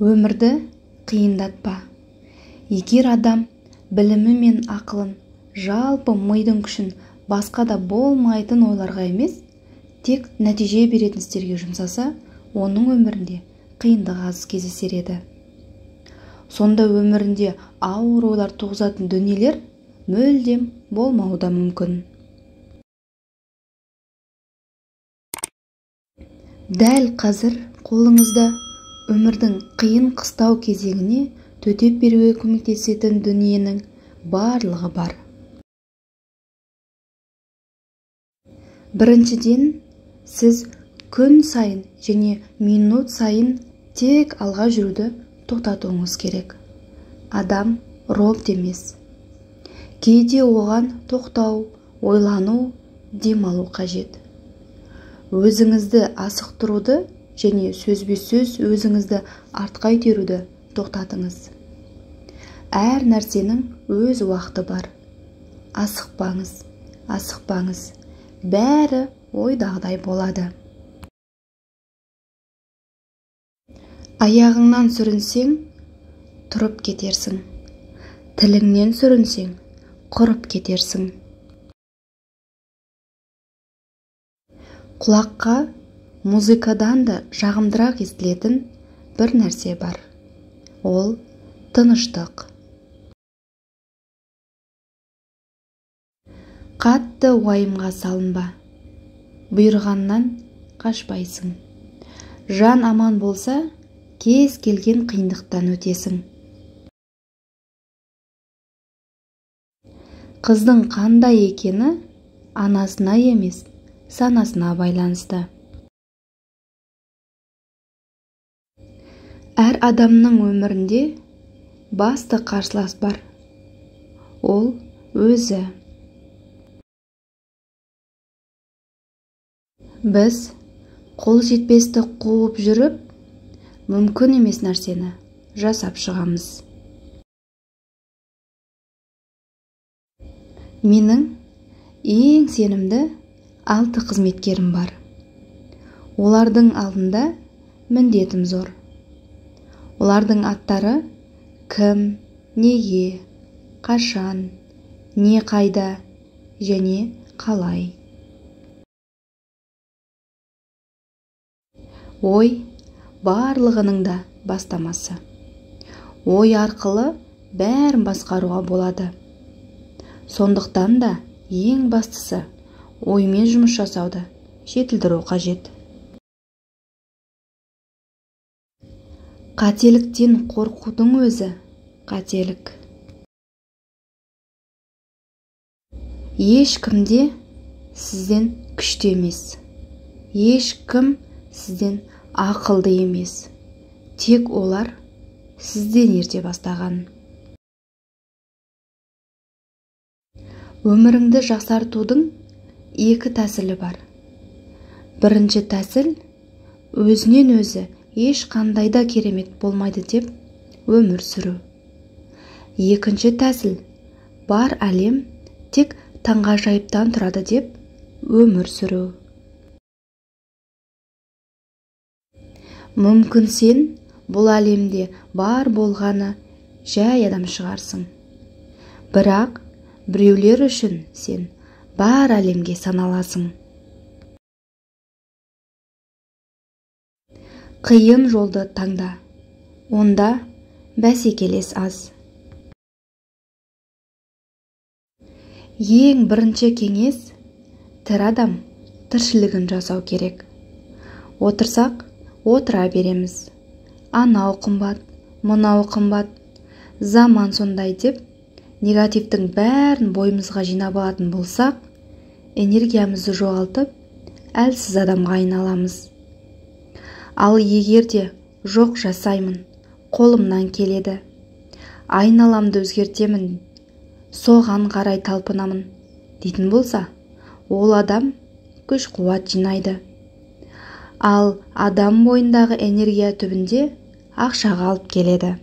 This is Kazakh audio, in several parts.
Өмірді қиындатпа. Егер адам білімі мен ақылын, жалпы мидың күшін басқа да болмайтын ойларға емес, тек нәтиже беретін істерге жұмсаса, оның өмірінде қиындық аз кездесер еді. Сонда өмірінде ауыр ойлар туғызатын дүниелер мүлдем болмауы да мүмкін. Дәл қазір қолыңызда өмірдің қиын-қыстау кезеңіне төтеп беруге көмектесетін дүниенің барлығы бар. Біріншіден, сіз күн сайын және минут сайын тек алға жүруді тоқтатуыңыз керек. Адам робот емес. Кейде оған тоқтау, ойлану, демалу қажет. Өзіңізді асықтыруды және сөзбе-сөз өзіңізді артқа итеруді тоқтатыңыз. Әр нәрсенің өз уақыты бар. Асықпаңыз, асықпаңыз. Бәрі ойдағыдай болады. Аяғыңнан сүрінсең, тұрып кетерсің. Тіліңнен сүрінсең, құрып кетерсің. Құлаққа музыкадан да жағымдырақ естілетін бір нәрсе бар. Ол тыныштық. Қатты уайымға салынба. Бұйырғаннан қашпайсың. Жан аман болса, кез келген қиындықтан өтесің. Қыздың қандай екені анасына емес, санасына байланысты. Әр адамның өмірінде басты қарсылас бар. Ол өзі. Біз қол жетпесті қуып жүріп, мүмкін емес нәрсені жасап шығамыз. Менің ең сенімді 6 қызметкерім бар. Олардың алдында міндетім зор. Олардың аттары кім, неге, қашан, не қайда және қалай. Ой барлығының да бастамасы. Ой арқылы бәрін басқаруға болады. Сондықтан да ең бастысы оймен жұмыс жасауды жетілдіру қажет. Қателіктен қорқудың өзі қателік. Ешкім де сізден күшті емес. Ешкім сізден ақылды емес. Тек олар сізден ерте бастаған. Өміріңді жақсартудың 2 тәсілі бар. Бірінші тәсіл өзінен өзі ешқандай да керемет болмайды деп өмір сүру. Екінші тәсіл бар әлем тек таңғажайыптан тұрады деп өмір сүру. Мүмкін сен бұл әлемде бар болғаны жай адам шығарсың. Бірақ біреулер үшін сен бар әлемге саналасың. Қиын жолды таңда, онда бәсекелес аз. Ең бірінші кеңес, тірі адам тіршілігін жасау керек. Отырсақ, отыра береміз. Анау қымбат, мынау қымбат, заман сондай деп негативтің бәрін бойымызға жинап алатын болсақ, энергиямызды жоғалтып, әлсіз адамға айналамыз. Ал егер де жоқ жасаймын, қолымнан келеді, айналамды өзгертемін, соған қарай талпынамын дейтін болса, ол адам күш-қуат жинайды. Ал адам бойындағы энергия түбінде ақшаға алып келеді.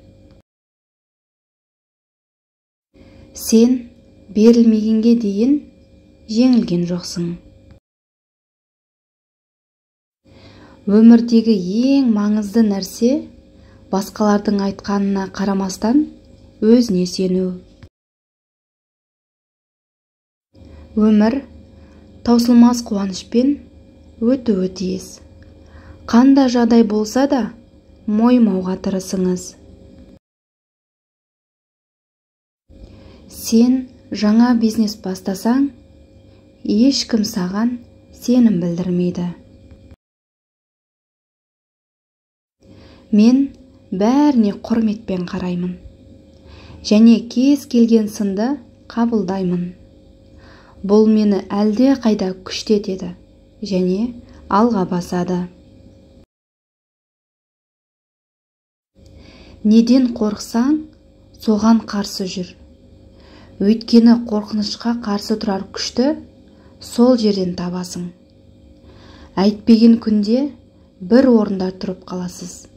Сен берілмегенге дейін жеңілген жоқсың. Өмірдегі ең маңызды нәрсе Басқалардың айтқанына қарамастан өзіне сену. Өмір таусылмас қуанышпен өтуі тиіс. Қандай жағдай болса да мойымауға тырысыңыз. Сен жаңа бизнес бастасаң, ешкім саған сенім білдірмейді. Мен бәріне құрметпен қараймын және кез келген сынды қабылдаймын. Бұл мені әлде қайда күшті етеді және алға басады. Неден қорықсаң, соған қарсы жүр. Өйткені қорқынышқа қарсы тұрар күшті сол жерден табасың. Әйтпеген күнде бір орында тұрып қаласыз.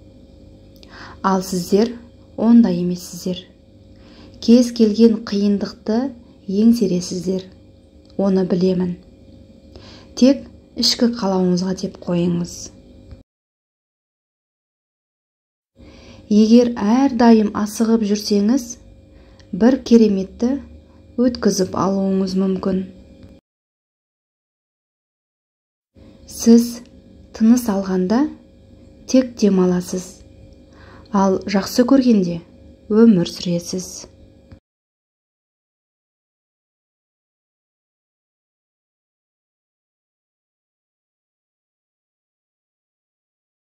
Ал сіздер ондай емессіздер. Кез келген қиындықты еңсересіздер. Оны білемін. Тек ішкі қалауыңызға деп қойыңыз. Егер әрдайым асығып жүрсеңіз, бір кереметті өткізіп алуыңыз мүмкін. Сіз тыныс алғанда тек демаласыз, ал жақсы көргенде өмір сүресіз.